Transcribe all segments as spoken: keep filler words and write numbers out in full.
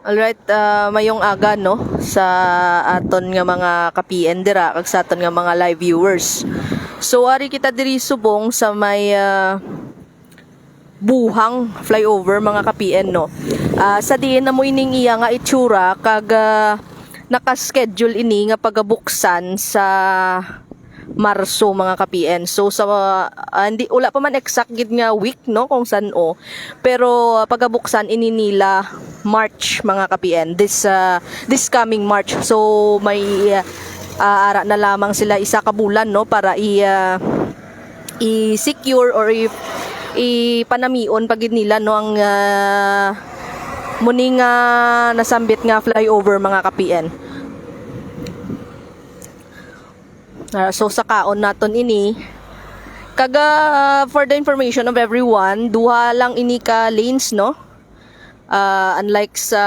Alright, ah, mayong aga, no, sa aton nga mga ka-P N dira kag sa aton nga mga live viewers. So, ari kita diri subong sa may, ah, Buhang flyover, mga ka-P N, no. Ah, sa diin amo ining iya nga itsura kag, ah, naka-schedule ini nga pagabuksan sa Marso, mga ka-P N. So, sa, ah, hindi, wala pa man exact gid nga week, no, kung san-o. Pero, ah, pagabuksan ini nila March, mga ka-P N. This, ah, this coming March. So, may, ah, ara na lamang sila isa ka bulan, no, para i, ah, i-secure or i, ipanamion pa gid nila, no, ang, ah, muni nga nasambit nga flyover, mga ka-P N. Ah, so, sakaon naton ini. Kag, ah, for the information of everyone, duha lang ini ka lanes, no? Ah, unlike sa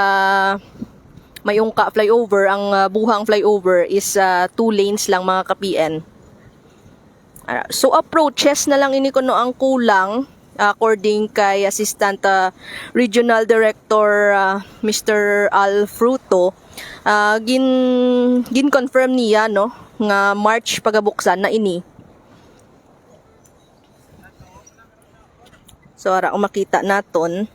Mayungka flyover, ang, ah, Buhang flyover is, ah, two lanes lang, mga ka-P N. Ah, so, approaches na lang ini kuno ang kulang, according kay Assistant, ah, Regional Director, ah, Mister Al Fruto. Ah, gin-, gin-confirm niya, no, nga March pagabuksan na ini. So, ara, kung makita naton.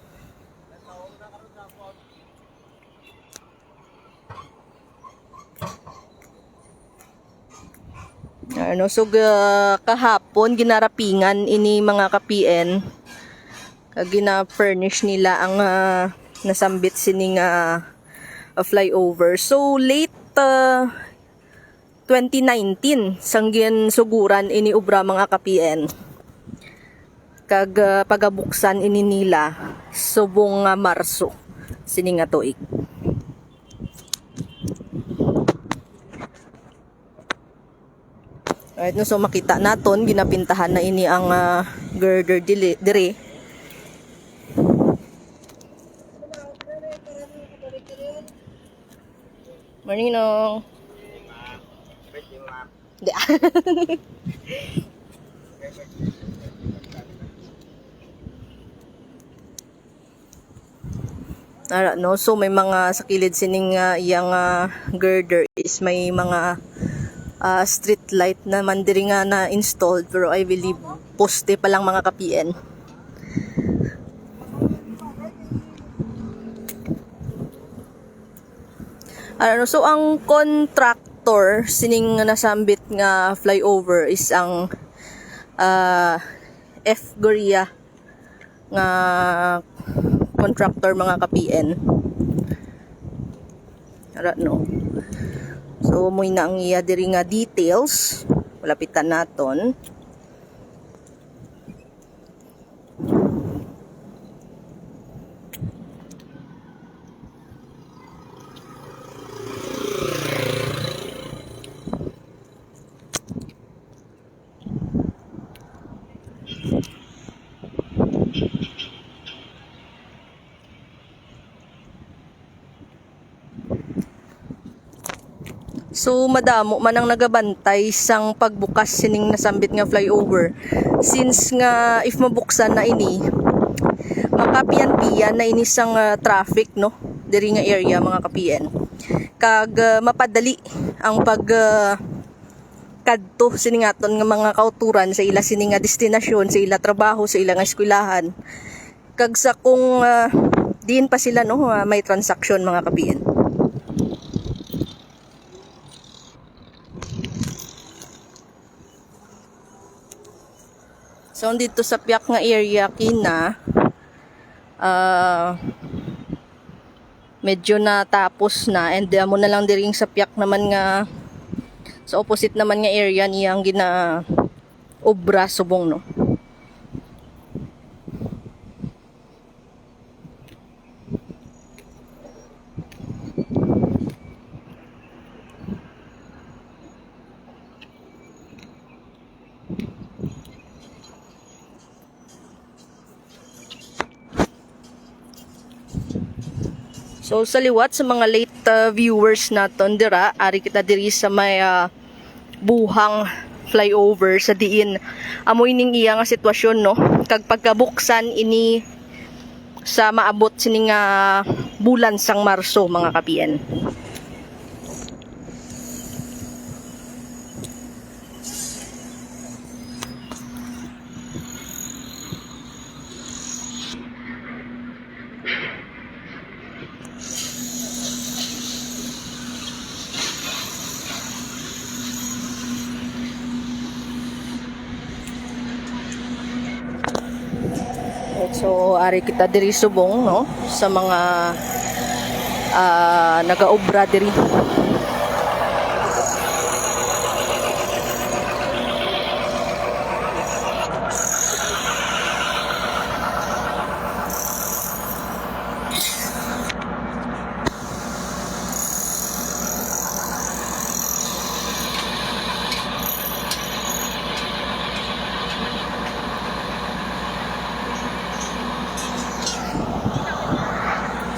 Ano, so, ga-, kahapon, ginarapingan ini, mga ka-P N. Kag gina-furnish nila ang, ah, nasambit sini nga, ah, flyover. So, late, ah, twenty nineteen, sang ginsuguran ini obra, mga ka-P N. Kag, ah, pagabuksan ini nila subong nga Marso sini nga tuig. Alright, no, so makita naton, ginapintahan na ini ang, ah, girder dili, diri. Morning, Nong. Di. Ara, no? So, may mga sa kilid sining, ah, iyang, ah, girder is may mga, ah, street light naman diri nga na-installed, pero I believe poste pa lang, mga ka-P N. Ara, no? So, ang contractor sining nasambit nga flyover is ang, ah, F Goria nga contractor, mga ka-P N. Ara, no? So, amo na ang iya diri nga details. Malapitan naton. So, madamo man ang nagabantay sang pagbukas sining nasambit nga flyover. Since nga, if mabuksan na ini, makapian-pian na ini sang, ah, traffic, no? Diri nga area, mga ka-P N. Kag, ah, mapadali ang pag, ah, kadto sini nga aton nga mga kauturan sa ila sini nga destinasyon, sa ila trabaho, sa ila nga eskwelahan. Kag sa kung, ah, diin pa sila, no, ah, may transaksyon, mga ka-P N. So, dito sa piyak nga area, kina, ah, medyo natapos na, and amo na lang diring sa piyak naman nga, sa opposite naman nga area niya ang gina-, obra subong, no? So, sa liwat sa mga late, uh, viewers naton dira, ari kita diri sa may, uh, Buhang flyover sa diin amo ining iya nga sitwasyon, no? Kag pagkabuksan ini sa maabot sini nga bulan sang Marso, mga ka-P N. So, ari kita diri subong, no, sa mga, ah, nagaobra diri.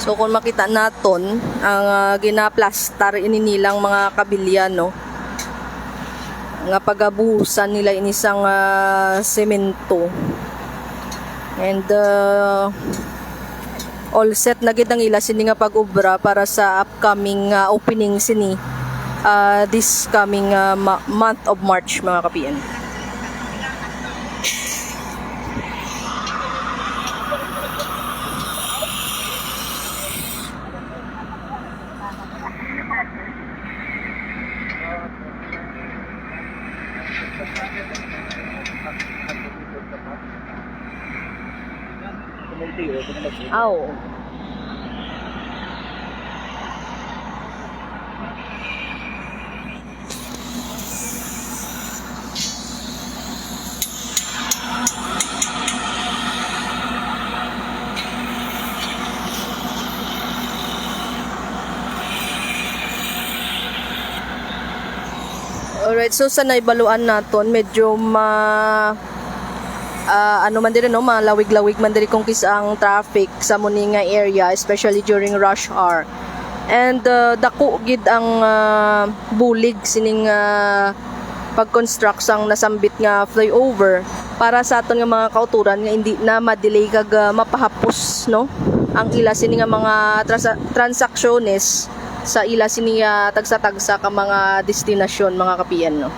So, kung makita naton, ang, ah, ginaplastar ini nilang mga kabilya, no, nga pagabuhusan nila ini sang, ah, semento. And, ah, all set na gid ang ila sini nga pag-obra para sa upcoming, ah, opening sini, ah, this coming, ah, ma-, month of March, mga ka-P N. Aw. Alright, so sa naibaluan naton, medyo ma-, ah, ano man diri, no, malawig-lawig man diri kung kis-, ang traffic sa muni nga area, especially during rush hour. And, uh, dako gid ang, uh, bulig sining, uh, pag-construct sang nasambit nga flyover para sa aton nga mga kautoran nga hindi na ma-delay kag, uh, mapahapos, no, ang ila sini nga mga transa-, transaksyones sa ila sini, uh, tagsa-tagsa ka mga destinasyon, mga ka-P N, no.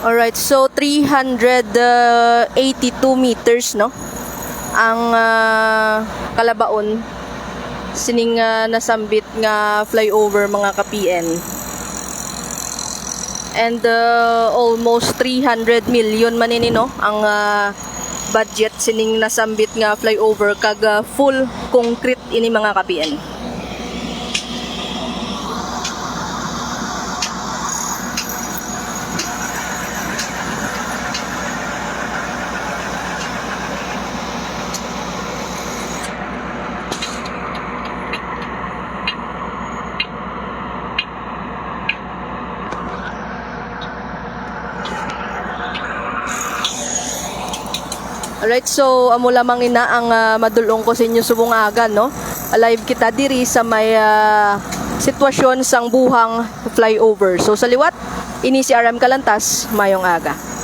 Alright, so three hundred eighty-two meters, no, ang, ah, kalabaon sining, ah, nasambit nga flyover, mga ka-P N. And, ah, almost three hundred million man ini, no, ang, ah, budget sining nasambit nga flyover, kag, ah, full concrete ini, mga ka-P N. Alright, so amo lamang ina ang, ah, madul-ong ko sa inyo subong aga, no? Live kita diri sa may, ah, sitwasyon sang Buhang flyover. So sa liwat, ini si R M Kalantas, mayong aga.